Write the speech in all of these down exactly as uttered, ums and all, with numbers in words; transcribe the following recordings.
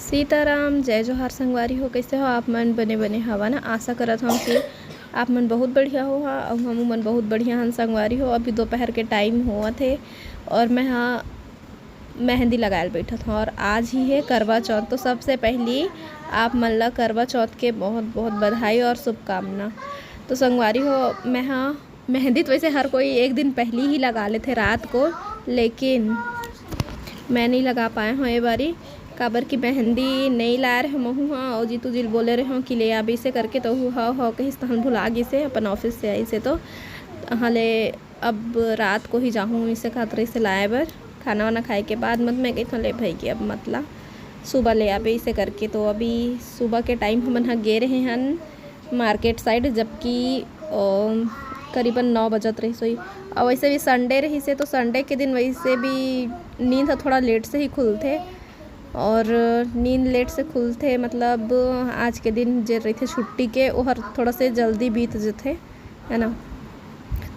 सीताराम, जय जोहार संगवारी हो। कइसे हो आप मन? बने बने हवा ना? आशा करत हव कि आप मन बहुत बढ़िया हो हा, अउ हमू मन बहुत बढ़िया हन संगवारी हो। अभी दोपहर के टाइम होवत हे और मैं हा मेहंदी लगाए ल बैठत हव और आज ही हे करवा चौथ। तो सबसे पहली आप मन ला करवा चौथ के बहुत बहुत बधाई और शुभकामना। तो संगवारी हो, मैं हा मेहंदी तो वैसे हर कोई एक दिन पहली ही लगा लेथे रात को, लेकिन मैं नहीं लगा पाए हव ए बारी, काबर कि मेहंदी नहीं लाए रहे महू हा, अउ जीतू जी ल बोले रहे हव कि ले आबे इसे करके, तो हव हव कहिस, तहन भुला गिसे अपन ऑफिस से आइसे तो। हाँ ले, अब रात को ही जाहूँ इसे खातिर इसे लाए बर। खाना वाना खाए के बाद मत मैं कहिथव ले भाई कि अब मत ला, सुबह ले आबे इसे करके। तो अभी सुबह के टाइम हमन ह गे रहे हन मार्केट साइड, जबकि अ, करीबन नौ बजत रहिस होही। और वैसे भी संडे रहिस हे, तो संडे के दिन वैसे भी नींद ह थोड़ा लेट से ही खुलथे। और नींद लेट से खुलथे, मतलब आज के दिन जे रहिथे छुट्टी के, ओहर थोड़ा से जल्दी बीत जथे, है ना।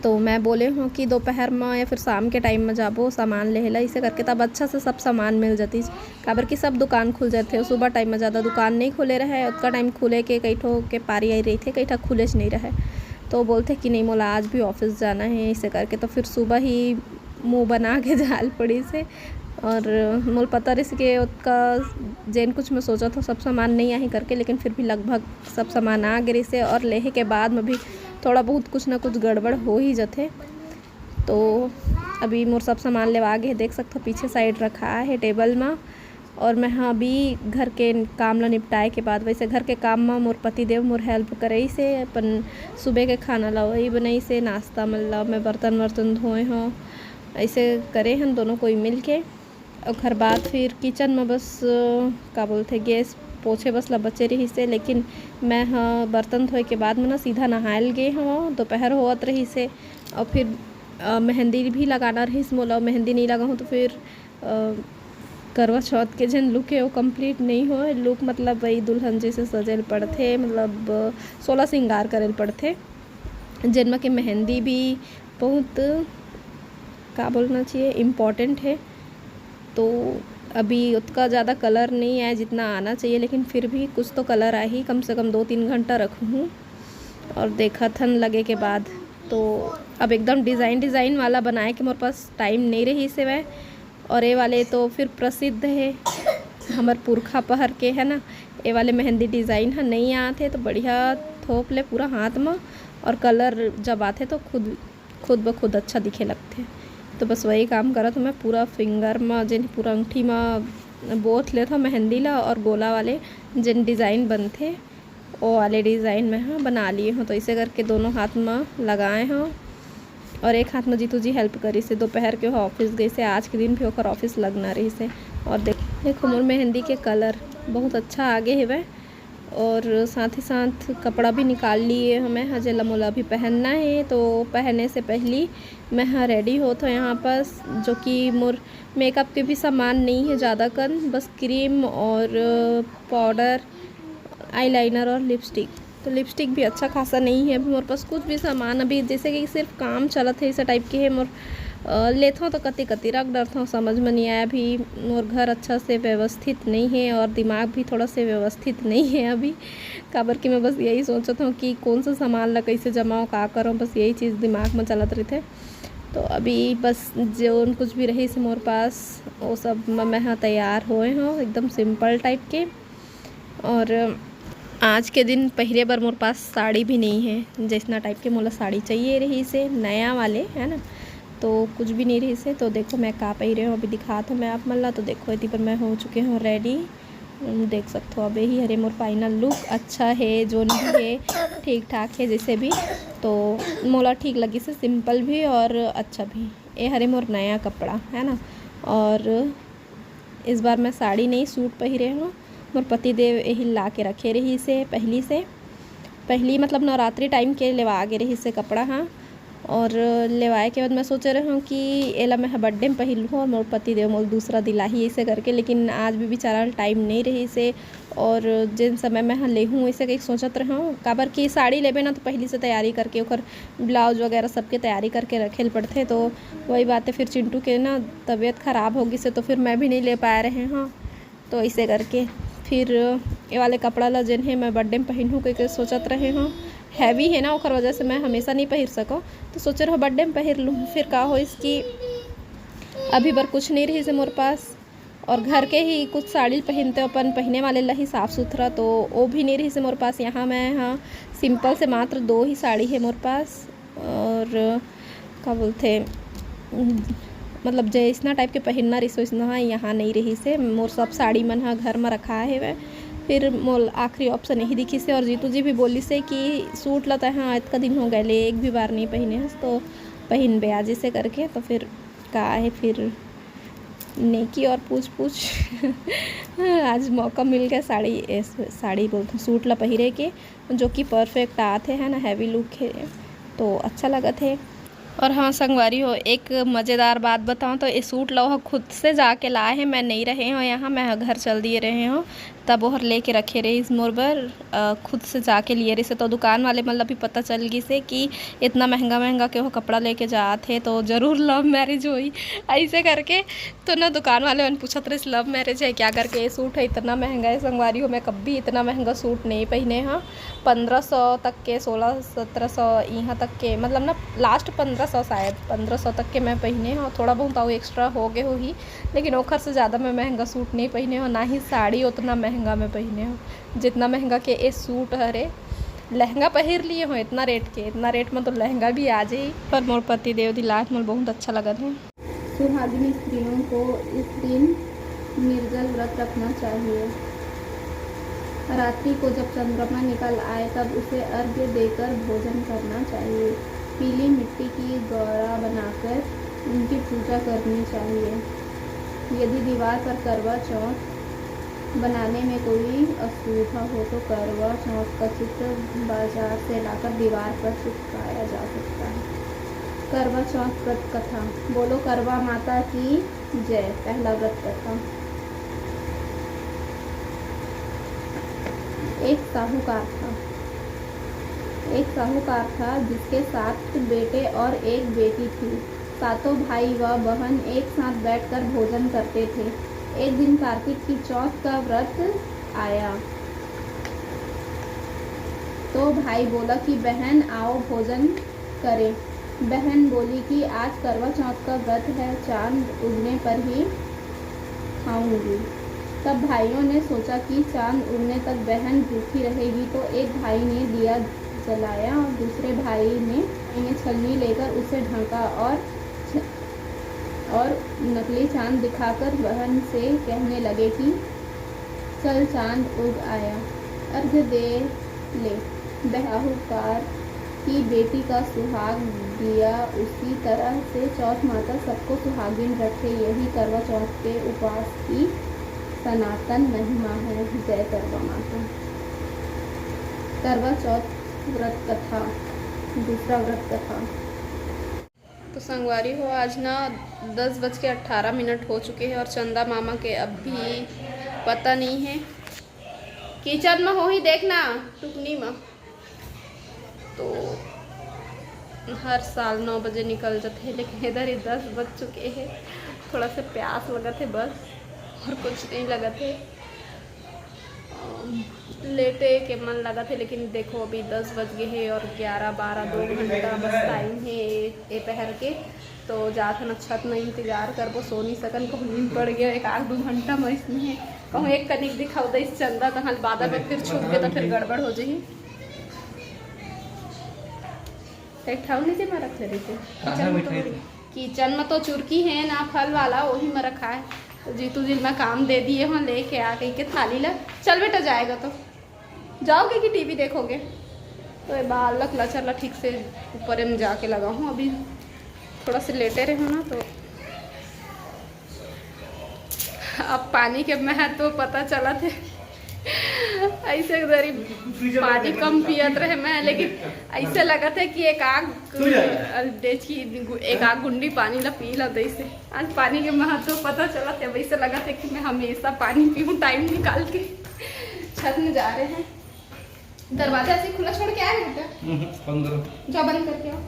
तो मैं बोले हव कि दोपहर म या फिर शाम के टाइम म जाबो सामान लेहे ला, इसे करके तब अच्छा से सब सामान मिल जतिस, काबर कि सब दुकान खुल जथे। सुबह टाइम म ज़्यादा दुकान नहीं खुले रहे, ओतका टाइम खुले के कई ठो के पारी आई रहिथे, कई ठा खुलेच नहीं रहे। तो बोलथे कि नहीं, मोला आज भी ऑफिस जाना है, इसे करके तो फिर सुबह ही मुंह बना के जाल पड़िस हे। और मोला पता रहिस के ओतका जेन कुछ मैं सोचत हव सब सामान नहीं आही करके, लेकिन फिर भी लगभग सब सामान आ गे रहिस हे। और लेहे के बाद में भी थोड़ा बहुत कुछ ना कुछ गड़बड़ हो ही जथे। तो अभी मोर सब सामान लेवा गे हे, देख सकथव पीछे साइड रखा हे टेबल म। और मैं हा अभी घर के काम ला निपटाए के बाद, वैसे घर के काम म मोर पति देव मोर हेल्प करइस हे, अपन सुबह के खाना ला वही बनइस हे, नाश्ता मन ला, मैं बर्तन वर्तन धोए हव, ऐसे करे हन दोनों कोई मिल के। ओखर बाद फिर किचन म बस, अ, का बोलथे, गैस पोछे बस ला बचे रहिस हे, लेकिन मैं ह बर्तन धोए के बाद म ना सीधा नहाए ल गे हव, दोपहर होवत रहिस हे। और फिर, अ, मेहंदी भी लगाना रहिस मोला, मेहंदी नहीं लगाहूँ तो फिर, अ, करवा चौथ के जेन लुक हे वो कंप्लीट नहीं होय। लुक मतलब वही दुल्हन जैसे सजे ल पड़थे, मतलब सोलह श्रृंगार करे ल पड़थे, जेन म के मेहंदी भी बहुत, का बोलना चाहिए, इम्पॉर्टेंट है। तो अभी उतका ज़्यादा कलर नहीं आया जितना आना चाहिए, लेकिन फिर भी कुछ तो कलर आही, कम से कम दो तीन घंटा रखूँ। और देखत हन लगे के बाद, तो अब एकदम डिज़ाइन डिज़ाइन वाला बनाए के मोर पास टाइम नहीं रहिस हवय। और ये वाले तो फिर प्रसिद्ध है, हमर पुरखा पहर के, है ना। ये वाले मेहंदी डिज़ाइन ह नहीं आत हे, तो बढ़िया थोप ले पूरा हाथ म, और कलर जब आथे तो खुद, खुद ब खुद अच्छा दिखे लगथे। तो बस वही काम करत हूँ मैं, पूरा फिंगर म, जेन पूरा अंगठी म बोथ लेत हूँ मेहंदी ला, और गोला वाले जेन डिज़ाइन बनथे, वो वाले डिज़ाइन मैं ह बना लिए हूँ। तो इसे करके दोनों हाथ म लगाए हूँ, और एक हाथ म जीतू जी हेल्प करिस हे। दोपहर के ओह ऑफिस गइस हे, आज के दिन भी ओकर ऑफिस लगना रहिस हे। और देख, देखो मोर मेहंदी के कलर बहुत अच्छा आगे हेवय। और साथ ही साथ कपड़ा भी निकाल लिए हूँ मैं ह, जेला मोला अभी पहनना है। तो पहने से पहली मैं ह रेडी होत हूँ यहाँ पर, जो कि मोर मेकअप के भी सामान नहीं है ज़्यादा कन, बस क्रीम और पाउडर, आईलाइनर और लिपस्टिक। तो लिपस्टिक भी अच्छा खासा नहीं है अभी मोर पास कुछ भी सामान, अभी जैसे कि सिर्फ काम चलत है, इस टाइप के है मोर। अ, लेथों तो कति कति रख डरथों, समझ में नहीं आया। अभी मोर घर अच्छा से व्यवस्थित नहीं है और दिमाग भी थोड़ा से व्यवस्थित नहीं है अभी, काबर कि मैं बस यही सोचत हूँ कि कौन सा सामान ला कैसे जमाओ, का करो, बस यही चीज़ दिमाग में चलत रहिथे। तो अभी बस जो कुछ भी रहिस मोर पास, वो सब म-, मैं ह तैयार होए हूँ एकदम सिंपल टाइप के। और आज के दिन पहिरे बर मोर पास साड़ी भी नहीं है, जैसना टाइप के मोला साड़ी चाहिए रहिस हे, नया वाले, है ना, तो कुछ भी नहीं रहिस हे। तो देखो मैं का पहिरे हूँ, अभी दिखात हूँ मैं आप मन ला। तो देखो एती पर मैं हो चुके हूँ रेडी, देख सकथो। अब यही हरे मोर फाइनल लुक, अच्छा है, जो नहीं है ठीक ठाक है, जैसे भी तो मोला ठीक लगिस हे, सिंपल भी और अच्छा भी। ये हरे मोर नया कपड़ा, है ना, और इस बार मैं साड़ी नहीं, सूट पहिरे हूँ। मोर पति देव यही ला के रखे रहिस हे पहली से, पहली मतलब नवरात्रि टाइम के लेवा गे रहिस हे कपड़ा, हाँ। और लेवाए के बाद मैं सोचे रहे हूँ कि एला मैं ह बर्थडे में पहिर लूँ और मोर पति देव मोल दूसरा दिलाही, ऐसे करके, लेकिन आज भी बेचारा टाइम नहीं रहिस हे। और जेन समय मैं ह लेहूँ, ऐसे कहीं सोचत रहे हूँ, काबर कि साड़ी लेबे ना तो पहली से तैयारी करके ओकर ब्लाउज वगैरह सबके तैयारी करके रखे ल पड़थे। तो वही बात है, फिर चिंटू के ना तबीयत खराब हो गिस हे, तो फिर मैं भी नहीं ले पाए रहे हूँ। तो ऐसे करके फिर ये वाले कपड़ा ला जेन हे मैं बर्थडे में पहिनहूँ कहिके सोचत रहे हूँ, हैवी है ना, ओकर वजह से मैं हमेशा नहीं पहिर सको, तो सोचे रहो बर्थडे में पहिर लूँ। फिर का हो इसकी अभी बर कुछ नहीं रही से मोर पास, और घर के ही कुछ साड़ी पहिनते अपन पहिने वाले ला ही साफ सुथरा, तो वो भी नहीं रही से मोर पास। यहाँ मैं हाँ सिंपल से मात्र दो ही साड़ी है मोर पास, और का बोलते मतलब जैसना टाइप के पहिरना रहिस वैसना ह यहाँ नहीं रहिस हे। मोर सब साड़ी मन ह घर म रखा हेवय। फिर मोल आखिरी ऑप्शन यही दिखिस हे। और जीतू जी भी बोलिस हे कि सूट ल तैं ह अतका दिन हो गए ले एक भी बार नहीं पहिने हस, तो पहिनबे आज ऐसे करके। तो फिर का है फिर नेकी और पूछ पूछ आज मौका मिल गया साड़ी, साड़ी बोलते सूट ला पहिरे के, जो कि परफेक्ट आते है ना, हैवी लुक है, तो अच्छा लगत है। और हाँ संगवारी हो, एक मज़ेदार बात बताऊँ तो ये सूट ला खुद से जाके लाए हैं, मैं नहीं रहे हूँ यहाँ, मैं घर चल दिए रहे हूँ, तब ओहर लेके रखे रहिस मोर बर। खुद से जाके लिए रहिस, तो दुकान वाले मन ला भी पता चल गिस हे कि इतना महंगा महंगा के वो कपड़ा लेके जात हे, तो जरूर लव मैरिज होई ऐसे करके। तो ना दुकान वाले मन पूछत रहिस लव मैरिज है क्या करके। ये सूट है इतना महंगा है संगवारी हो, मैं कभी इतना महंगा सूट नहीं पहिने हाँ। पंद्रह सौ तक के, सोलह सत्रह सौ यहाँ तक के, मतलब ना लास्ट पंद्रह सौ, शायद पंद्रह सौ तक के मैं पहिने हूँ। थोड़ा बहुत और एक्स्ट्रा हो गए होही, लेकिन ओखर से ज़्यादा मैं महंगा सूट नहीं पहिने हूँ, ना ही साड़ी उतना महंगा मैं पहिने हूँ जितना महंगा के ये सूट हरे। लहंगा पहिर लिए हूँ इतना रेट के, इतना रेट में तो लहंगा भी आ जाई। पर मोर पति देव दिलात मोर बहुत अच्छा लगत है। सुहागिन स्त्रियों को इस दिन निर्जल व्रत रखना चाहिए। रात्रि को जब चंद्रमा निकल आए तब उसे अर्घ्य देकर भोजन करना चाहिए। पीली मिट्टी की गौरा बनाकर उनकी पूजा करनी चाहिए। यदि दीवार पर करवा चौथ बनाने में कोई असुविधा हो तो करवा चौथ का चित्र बाजार से लाकर दीवार पर चिपकाया जा सकता है। करवा चौथ व्रत कथा। बोलो करवा माता की जय। पहला व्रत कथा। एक साहूकार था। एक साहूकार था जिसके सात बेटे और एक बेटी थी। सातों भाई व बहन एक साथ बैठकर भोजन करते थे। एक दिन कार्तिक की चौथ का व्रत आया तो भाई बोला कि बहन आओ भोजन करें। बहन बोली कि आज करवा चौथ का व्रत है, चांद उगने पर ही खाऊंगी। तब भाइयों ने सोचा कि चांद उगने तक बहन भूखी रहेगी, तो एक भाई ने दिया जलाया और दूसरे भाई ने, भाई ने छलनी लेकर उसे ढका और छ-, और नकली चांद दिखाकर बहन से कहने लगे कि चल चांद उग आया, अर्घ दे ले। साहूकार की बेटी का सुहाग दिया, उसी तरह से चौथ माता सबको सुहागिन रखे, यही करवा चौथ के उपवास की सनातन महिमा है। जय करवा माता। करवा चौथ व्रत कथा, दूसरा व्रत कथा। तो संगवारी हो, आज ना दस बज के अट्ठारह मिनट हो चुके हैं और चंदा मामा के अब भी पता नहीं है। किचन में हो ही देखना, टुकनी में। तो हर साल नौ बजे निकल जाते हैं, लेकिन इधर ही दस बज चुके हैं। थोड़ा सा प्यास लगत है बस, और कुछ नहीं लगत है। अम, लेटे के मन लगत है, लेकिन देखो अभी दस बज गए हैं और ग्यारह बारह, दो घंटा बस टाइम है ये, ये पहर के। तो जात हन छत में इंतजार करबो, सो नहीं सकन, कहूँ नींद पड़ गया एक आध दो घंटा में इसमें। कहूँ एक कनिक दिखाओ दे इस चंदा, तहाँ बादल में फिर छुप गए तो फिर गड़बड़ हो जाही। एक ठाव नीचे में रख ले रही थी। किचन में तो चुरकी है ना फल वाला, वही में रखा है। तो जीतू जी मैं काम दे दिए हो, लेके आ गई के थाली ला। चल बेटा, जाएगा तो जाओगे कि टीवी देखोगे? तो ये बालक लचर ला ठीक से ऊपर में जाके लगा हूँ। अभी थोड़ा से लेटे रहे हूँ ना, तो अब पानी के महत्व पता चलत हे। ऐसे दरी पानी कम पियत रहे मैं, लेकिन ऐसे लगत है कि एक आग, डेची एक आग गुंडी पानी ला पी ला तैसे। आज पानी के महत्व पता चलत है, वैसे लगत है कि मैं हमेशा पानी पीऊँ टाइम निकाल के। छत में जा रहे हैं, दरवाजा ऐसे खुला छोड़ के आए बेटा। पंद्रह। जा बंद करके आओ।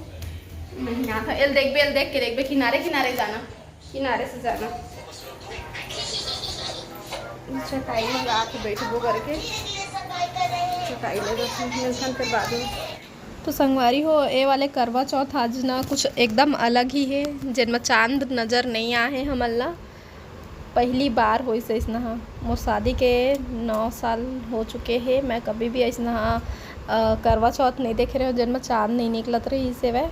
नहीं आता, एल देख बे, एल देख के देख बे, किनारे किनारे जाना, किनारे से जाना। चटाई मंगा के बैठबो करके, चटाई ले बस मिलथन फिर बाद में। तो संगवारी हो, ए वाले करवा चौथ आज ना कुछ एकदम अलग ही हे, जेन म चांद नजर नहीं आए हे हमन ला। पहली बार होइस अइसना ह। मोर शादी के नौ साल हो चुके हे, मैं कभी भी अइसना ह, अ, करवा चौथ नहीं देखे रहे, जेन म चांद नहीं निकलत रहिस हेवय,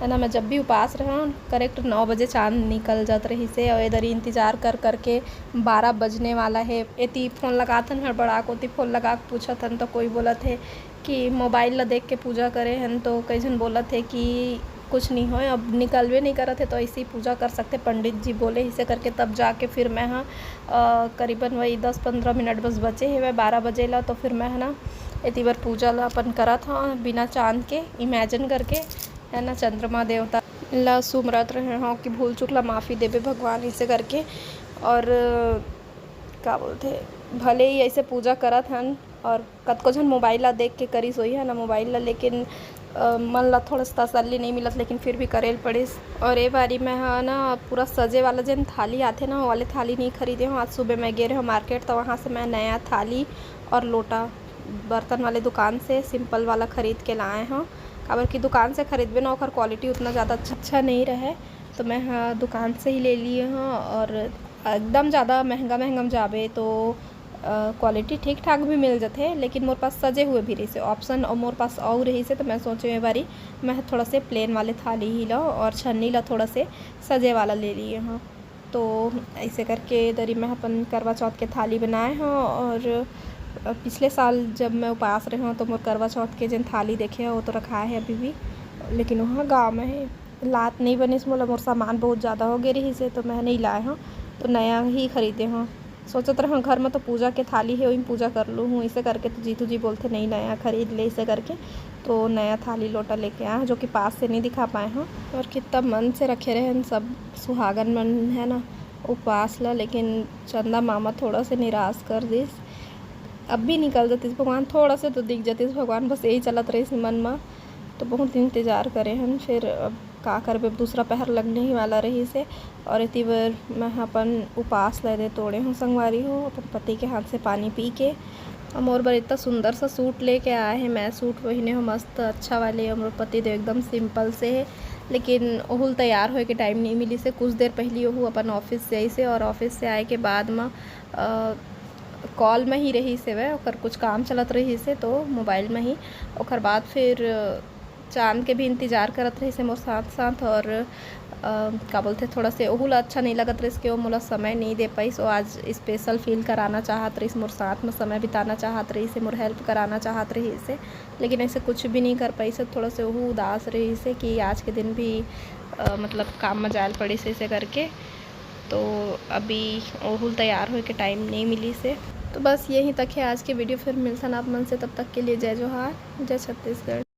है ना। मैं जब भी उपास रहूँ, करेक्ट नौ बजे चांद निकल जात रहिस हे। और इधर इंतजार कर करके बारह बजने वाला हे। एती फोन लगाथन, हड़बड़ा के ओती फोन लगा के पूछत हन, तो कोई बोलत हे कि मोबाइल ला देख के पूजा करे हन, तो कई झन बोलत हे कि कुछ नहीं होय, अब निकलबे नहीं करत हे, तो ऐसे ही पूजा कर सकते, पंडित जी बोले, इसे करके तब जाके फिर मैं ह, अ, करीबन वही दस पंद्रह मिनट बस बचे हेवय बारह बजे ला, तो फिर मैं ह ना एती बर पूजा ला अपन करत हव बिना चांद के, इमेजिन करके, है ना, चंद्रमा देवता ला सुमरत रहे हव कि भूल चूक ला माफी देबे भगवान, इसे करके। और का बोलथे, भले ही ऐसे पूजा करत हन और कतको झन मोबाइल ला देख के करिस होही, है ना, मोबाइल ला, लेकिन, अ, मन ला थोड़ा सा तसल्ली नहीं मिलत, लेकिन फिर भी करे ल पड़िस। और ए बारी मैं ह ना पूरा सजे वाला जेन थाली आथे ना, वो वाले थाली नहीं खरीदे हूँ। आज सुबह मैं गे रहे हूँ मार्केट, तो वहाँ से मैं नया थाली और लोटा बर्तन वाले दुकान से सिंपल वाला खरीद के लाए हूँ, काबर कि दुकान से खरीदबे ना, ओकर क्वालिटी उतना ज़्यादा अच्छा, अच्छा नहीं रहे, तो मैं ह दुकान से ही ले लिए हूँ। और एकदम ज़्यादा महंगा महंगा में जाबे तो क्वालिटी ठीक ठाक भी मिल जाथे, लेकिन मोर पास सजे हुए भी रहिसे ऑप्शन, और मोर पास अउ रहिसे, तो मैं सोचे ए बारी मैं थोड़ा से प्लेन वाले थाली ही ला और छन्नी ला थोड़ा से सजे वाला ले लिए हूँ। तो ऐसे करके दरी मैं अपन करवा चौथ के थाली बनाए हूँ। और पिछले साल जब मैं उपास रहे हूँ, तो मोर करवा चौथ के जेन थाली देखे हो, वो तो रखाए है अभी भी, लेकिन वहाँ गाँव में है, लात नहीं बनिस मोला, मोर सामान बहुत ज़्यादा हो गए रहिसे, तो मैं नहीं लाए हूँ, तो नया ही खरीदे हूँ। सोचत रहूँ घर में तो पूजा के थाली है, वही पूजा कर लूँ हूँ, इसे करके तो जीतू जी बोलते नहीं, नया खरीद ले, इसे करके तो नया थाली लोटा लेके आए हूँ, जो कि पास से नहीं दिखा पाए हूँ। और कितना मन से रखे रहे हैं सब सुहागन मन, है ना, उपवास ला, लेकिन चंदा मामा थोड़ा से निराश कर दिस। अब भी निकल जातिस भगवान, थोड़ा से तो दिख जातिस भगवान, बस यही चलत रहिस मन में। तो बहुत इंतजार करे हन, फिर अब का करबे, अब दूसरा पहर लगने ही वाला रहिसे। और एती बर मैं ह अपन उपास ला एदे तोड़े हूँ संगवारी हो, अपन पति के हाथ से पानी पी के। और मोर बर इतना सुंदर सा सूट लेके आए हैं, मैं सूट पहिने हूँ मस्त अच्छा वाले, और मोर पति देव एकदम सिंपल से है, लेकिन ओहू ल तैयार होए के टाइम नहीं मिलिसे। कुछ देर पहली ओहू अपन ऑफिस से आइसे और ऑफिस से आए के बाद म, अ, कॉल में ही रहिसे वह, ओकर कुछ काम चलत रहिसे तो मोबाइल में ही। ओकर बाद फिर चांद के भी इंतजार करत रहिसे मोर साथ साथ। और, अ, का बोलथे, थोड़ा से ओहू ला अच्छा नहीं लगत रहिस कि वो मोला समय नहीं दे पाइस। वो आज स्पेशल फील कराना चाहत रहिस, मोर साथ में समय बिताना चाहत रहिसे, मोर हेल्प कराना चाहत रहिसे, लेकिन ऐसे कुछ भी नहीं कर पाइस। थोड़ा से ओहू उदास रहिसे कि आज के दिन भी, अ, मतलब काम में जायल पड़िस ऐसे करके। तो अभी ओहू ल तैयार होए के टाइम नहीं मिलिसे। तो बस यहीं तक है आज के वीडियो, फिर मिलथन आप मन से, तब तक के लिए जय जोहार, जय छत्तीसगढ़।